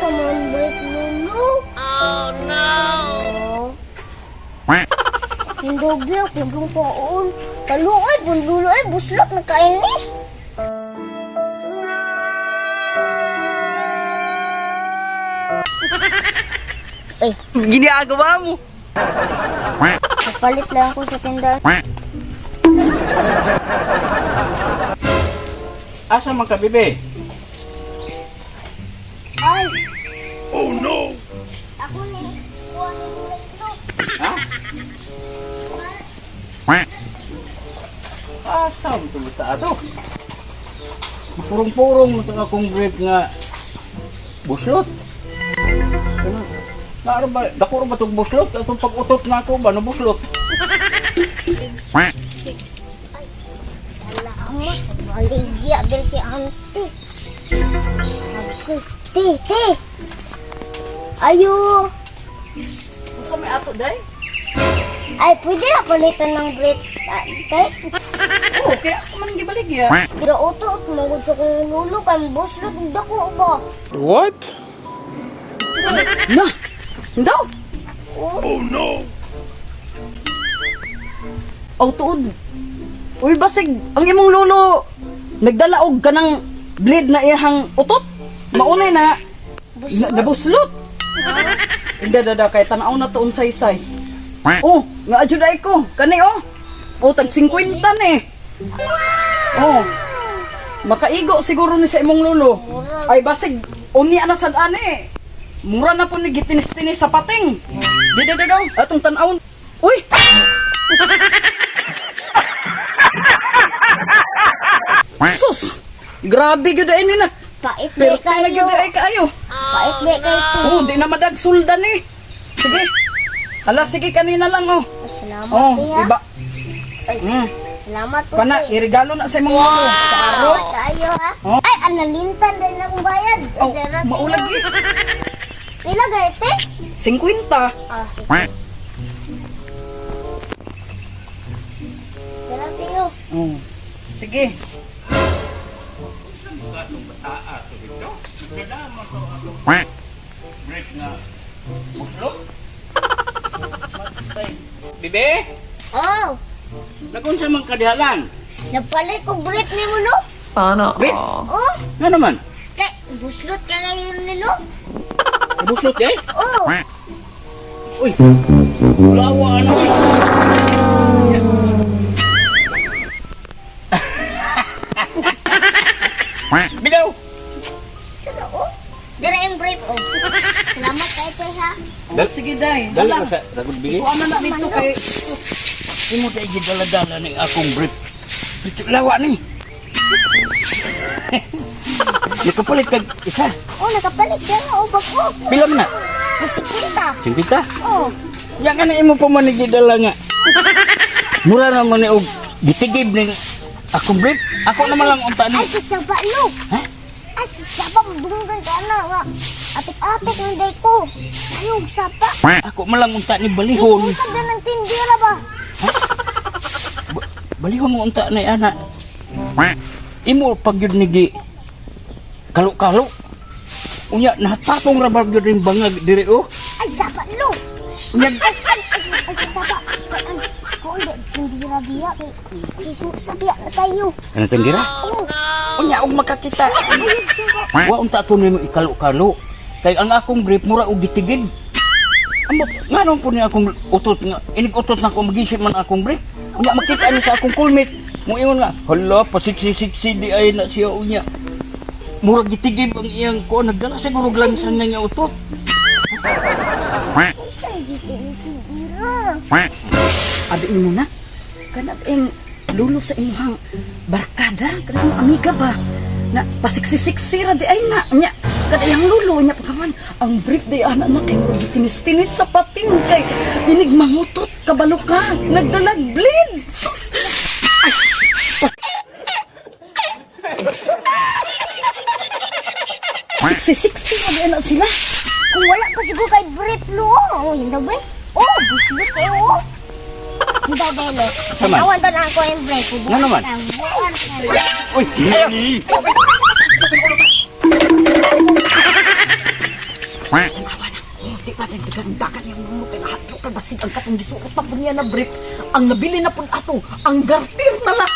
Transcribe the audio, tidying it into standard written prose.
pa man break lulo. Oh no. Hindobi ako dong paon. Kaluoy, bundulo ay buslot na kain ni. Ay, Ginagawa mo. kapalit lang ako sa tindahan. Asa man ka, bebe? Ay, Oh no! ako ni kuha ni buslot. Ha? Asa mo ito sa ato? Purong-purong mo itong akong brief nga buslot. Ano? Naaro ba? Dako ra ba itong buslot? Atong pag-utot na ako ba? No buslot? Salamat. Maligya diri si auntie. Okay. Te, te. Ayo. Unsa may ato day? Ay, pwede na palitan ng brief, ate. Oo, kaya ako man gibaligya. Pero utot, mangod sa kong lulo, kay buslot, dako ba? What? Na. Ndaw. Oh, Aw tuod. Uy basig ang imong lolo nagdala og kanang blade na iyahang utot. Maunay na buslot. na, nabuslot. Inda da da kay tan-aw na to unsay size. Oh, nga adyo ay ko. Kani oh. Oh, tag 50 ni. Oh. Makaigo siguro ni sa imong lolo. Ay basig unya na sad ani. Mura na po ni gitinis-tinis sa pating. Di da da daw atong tan-awon. Uy. Sus! Grabe gyud ay ni na. Pait di Pero na kayo. gyud ay kaayo. Pait di kayo. Oh, di na madagsuldan eh. Sige. Hala, sige kanina lang oh. Salamat, Oh, te, ha. iba. Ay, salamat po, Pana, te. irigalo na sa imong lolo sa araw. Salamat kayo, ha. Oh. Ay, analintan din akong bayad. Oh, Dara, te. maulag eh. Pila gani, te? 50. Ah, sige. Dara, te, oh. Oh. Sige. Brief nga buslot? Bebe? Oh, Nagunsa man kadihalan? napalit ko brief ni mo, no? Sana Brief? all. Oh, Nga naman? kay, buslot ka ngayon nilo. Buslot eh? Oh, Uy! Lawa na! Bigaw! sino, oh? Dara yung brief, oh. Salamat kayo, te, ha. Oh, sige day. Dali Hala. ko sa ragod bigay. Kuha man na dito kay Imo tayo gidala-dala ni akong brief. Dito lawa ni. Nakapalit kag isa. Oh, nakapalit dara, oh, bago. Pila man na? Masigita. 50? Oh, Ya ka na imo pa man ni gidala nga. Mura na man ni og gitigib ni akong brief. Ako naman lang unta ni. ay, kasaba, no. Ha? Ay, sapa, dunggan ka na, nga. Atik-atik ng day ko. Ayog, sapa. Ako man lang unta ni balihon. Isutag na ng tindira ba? Balihon mo unta ni ana. Imo pag yun ni gi kalo-kalo. Unya natapong ra ba gyud rin bangag diri oh. Ay, sapa, no. Unya Ay, ay, ay, ay, sapa. Ay, ay, kung hindi, tindira biya. Kay, kismusa biya na tayo. Kana tindira? Oh, Unya og makakita. ayog, sapa. Wa unta to nimo ikalo-kalo. Kay ang akong brief mura og gitigid. Amo nganong po ni akong utot nga inig utot na ako magisip man akong brief. Unya makita ni sa akong kulmit. Moingon nga, hala pasiksi-siksi di ay na siya unya. Mura gitigib ang iyang ko nagdala siguro glansan niya nga utot. Ay, tindira. Abi mo na. Kanang ing lulo sa imuhang barkada, kanang imong amiga ba? Na pasiksisiksi ra di ay na nya. Kada iyang lulo nya pagkaman ang brief di ana na kay murag tinis-tinis sa pating kay inig mangutot kabalo ka nagdalag bleed. Sus! Ay, Siksisiksi ra di ana sila. Kung wala pa siguro kay brief, lo. Oh, hindi ba? Oh, buslot kayo, oh. Hindi ba, lo? Tama. Awan to na ako yung brief. Nga naman. Buwan ka. Uy, ayo. Tanawa na. Oh, di ba nagdagandagan niyang mulo kay nahadlok kay basig ang katong gisuot na pud niya na brief. Ang nabili na pud ato, ang garter na lang.